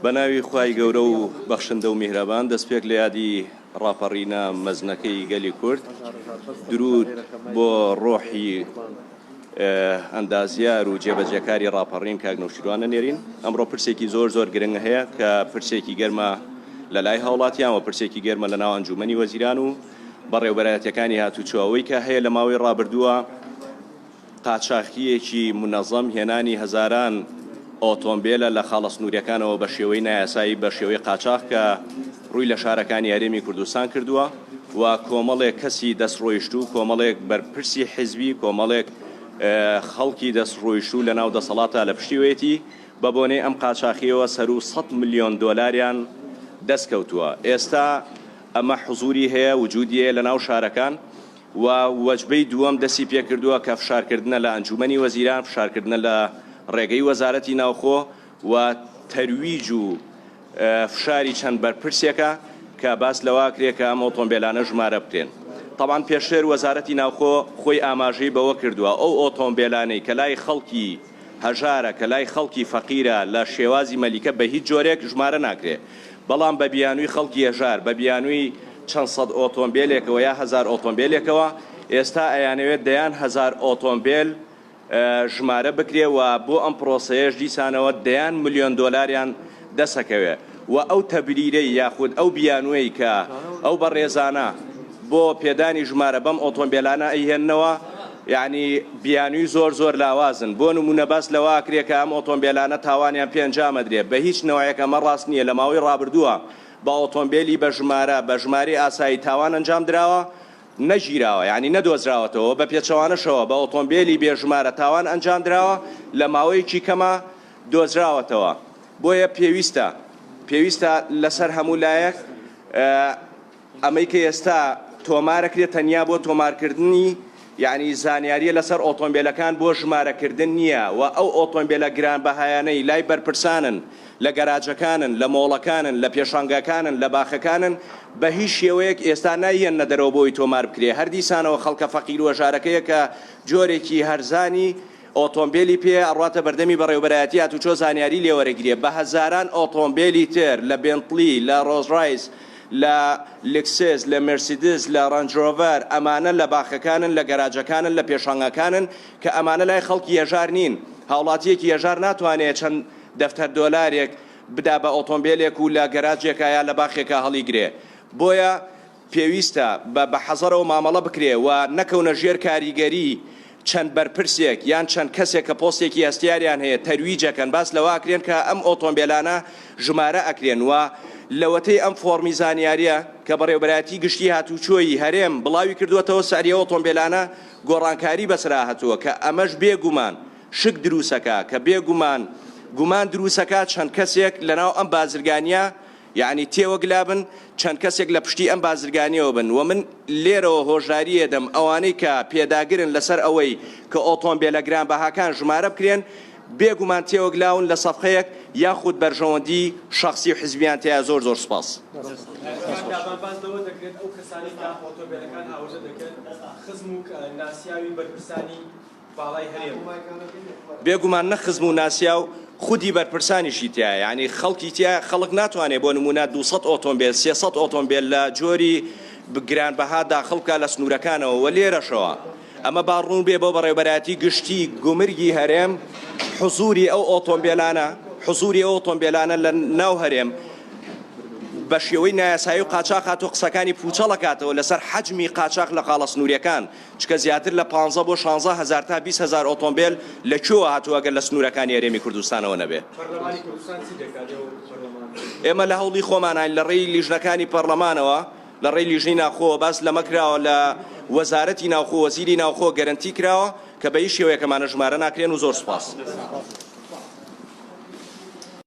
بە ناوی خوای گەورە و بەخشندە و میهرەبان دەستپێک لە یادی ڕاپەڕینە مەزنەکەی گەلی کورد درود بۆ ڕۆحی ئەندازیار و جێبەجێکاری ڕاپەڕین کاک نەوشیروان ئەنێرین. ئەمڕۆ پرسێکی زۆر زۆر گرنگ هەیە کە پرسێکی گەرمە لە لای هاوڵاتیان و پرسێکی گەرمە لە ناو ئەنجومەنی وەزیران و بەڕێوبەرایەتیەکانی هاتوچۆ ئەوەی کە هەیە لە ماوەی ڕابردووە قاچاخییەکی مونەزەم هێنانی هەزاران ئۆتۆمبێلە لە خاڵە سنووریەکانەوە بە شێوەی نایاسایی بە شێوەی قاچاخ کە ڕووی لە شارەکانی هەرێمی کوردستان کردووە و کۆمەڵێک کەسی دەستڕۆیشتوو کۆمەڵێک بەرپرسی حیزبی کۆمەڵێک خەڵکی دەستڕۆیشتوو لە ناو دەسەڵاتا لە پشتیوەیەتی بە بۆنەی ئەم قاچاخییەوە سەروو سەد ملیۆن دۆلاریان دەست کەوتووە ئێستا ئەمە حزوری هەیە وجودی هەیە لە ناو شارەکان و وەجبەی دووەم دەستی پێکردووە کە فشارکردنە لە ئەنجوومەنی وەزیران، فشارکردنە لە ڕێگەی وەزارەتی ناوخۆ و تەرویج و فشاری چەند بەرپرسێکە کە باس لەوە ئەکرێ کە ئەم ئۆتۆمبێلانە ژمارە بکرێن. تەبعەن پێشتر وەزارەتی ناوخۆ خۆی ئاماژەی بەوە کردووە ئەو ئۆتۆمبێلانەی کە لای خەڵکی هەژارە، کە لای خەڵکی فەقیرە لە شێوازی مەلیکە بە هیچ جۆرێک ژمارە ناکرێ. بەڵام بە بیانووی خەڵکی هەژار، بە بیانووی چەند سەد ئۆتۆمبێلێکەوە یا هەزار ئۆتۆمبێلێکەوە، ئێستا ئەیانەوێت دەیان هەزار ئۆتۆمبێل ژمارە بکرێ و بۆ ئەم پرۆسەیەش دیسانەوە دەیان ملیۆن دۆلاریان دەسەکەوێ و ئەو تەبریرەی یاخود ئەو بیانووەی کە ئەو بەڕێزانە بۆ پێدانی ژمارە بەم ئۆتۆمبێلانە ئەیهێننەوە یەعنی بیانووی زۆر زۆر لاوازن بۆ نموونە باس لەوە ئەکرێ کە ئەم ئۆتۆمبێلانە تاوانیان پێ ئەنجام ئەدرێ بە هیچ نەوعێک ئەمە ڕاست نییە لە ماوەی ڕابردووە بە ئۆتۆمبێلی بە ژمارە بە ژمارەی ئاسایی تاوان ئەنجام دراوە نەگیراوە یانی نەدۆزراوەتەوە بە پێچەوانەشەوە بە ئۆتۆمبێلی بێ ژمارە تاوان ئەنجام دراوە لە ماوەیەکی کەما دۆزراوەتەوە بۆیە پێویستە پێویستە لەسەر هەموو لایەک ئەمەی کە ئێستا تۆمارەکرێت تەنیا بۆ تۆمارکردنی یانی زانیاریە لەسەر ئۆتۆمبێلەکان بۆ ژمارەکردن نییە و ئەو ئۆتۆمبێلە گرانبەهایانەی لای بەرپرسانن لە گەراجەکانن لە مۆڵەکانن لە پێشانگاکانن لە باخەکانن بە هیچ شێوەیەک ئێستا نایهێننە دەرەوە بۆی تۆمار بکرێ هەر دیسانەوە خەڵکە فەقیر و هەژارەکەیە کە جۆرێکی هەرزانی ئۆتۆمبێلی پێیە ئەڕواتە بەردەمی بەڕێوبەرایەتی هاتوچۆ زانیاری لێوەرەگرێ بە هەزاران ئۆتۆمبێلی تر لە بێنتلی لە ڕۆزڕایس لە لکسس لە مێرسیدس لە ڕەنجرۆڤەر ئەمانە لە باخەکانن لە گەراجەکانن لە پێشانگاکانن کە ئەمانە لای خەڵکی هەژار نین هاوڵاتیەکی هەژار ناتوانێ چەند دەفتەر دۆلارێک بدا بە ئۆتۆمبێلێک و لە گەراجێکا یا لە باخێکا هەڵیگرێ بۆیە پێویستە بە بە حەزەرەوە مامەڵە بکرێ و نەکەونە ژێر کاریگەری چەند بەرپرسێک یان چەند کەسێک کە پۆستێکی هەستیاریان هەیە تەرویج ئەکەن باس لەوە ئەکرێن کە ئەم ئۆتۆمبێلانە ژمارە ئەکرێن و لەوەتەی ئەم فۆڕمی زانیاریە کە بەڕێوبەرایەتی گشتی هاتوچۆی هەرێم بڵاوی کردووەتەوە سعری ئەو ئۆتۆمبێلانە گۆڕانکاری بەسەرا هاتووە کە ئەمەش بێ گومان شک دروسەکا کە بێ گومان گومان دروسەکا چەند کەسێک لەناو ئەم بازرگانیە یەعنی تێوەگلابن، چەند کەسێک لە پشتی ئەم بازرگانیەوە بن و من لێرەوە هۆشداری ئەدەم ئەوانەی کە پێداگرن لەسەر ئەوەی کە ئۆتۆمبێلە گرانبەهاکان ژمارە بکرێن بێگومان تێوەگلاون لە سەفقەیەک یاخود بەرژەوەندی شەخسی و حزبیان تیایە زۆر زۆر سوپاس. کاک دابان باس لەوە دەکرێت ئەو کەسانەی کە ئۆتۆمبێلەکان هاوردە دەکەن خزم و ناسیاوی بەرپرسانی باڵای هەرێم. بێگومان نە خزم و ناسیاو خودی بەرپرسانیشی تیایە یانی خەڵکی تیایە خەڵک ناتوانێ بۆ نموونە 200 ئۆتۆمبێل 300 ئۆتۆمبێل لە جۆری گرانبەها داخڵ بکا لە سنوورەکانەوە و لێرەشەوە ئەمە با ڕوون بێ بۆ بەڕێوبەرایەتی گشتی گومرگی هەرێم حزوری ئەو ئۆتۆمبێلانە حزوری ئەو ئۆتۆمبێلانە لە ناو هەرێم بە شێوەی نایاسایی و قاچاخ هاتووە قسەکانی پووچەڵەکاتەوە لەسەر حەجمی قاچاخ لە خاڵە سنووریەکان چکە زیاتر لە پانزە بۆ شانزە هەزار تا 20 هەزار ئۆتۆمبێل لە کوێوە هاتووە گەر لە سنوورەکانی هەرێمی کوردستانەوە نەبێ؟ پەرلەمانی کوردستان چی دەکات؟ ئێوە وەکو پەرلەمان؟ ئێمە لە هەوڵی خۆماناین لە ڕێی لیژنەکانی پەرلەمانەوە، لە ڕێی لیژنەی ناوخۆوە باس لەمە کراوە لە وەزارەتی ناوخۆ، وەزیری ناوخۆ گەرەنتی کراوە کە بە هیچ شێوەیەک ئەمانە ژمارە ناکرێن و زۆر سوپاس.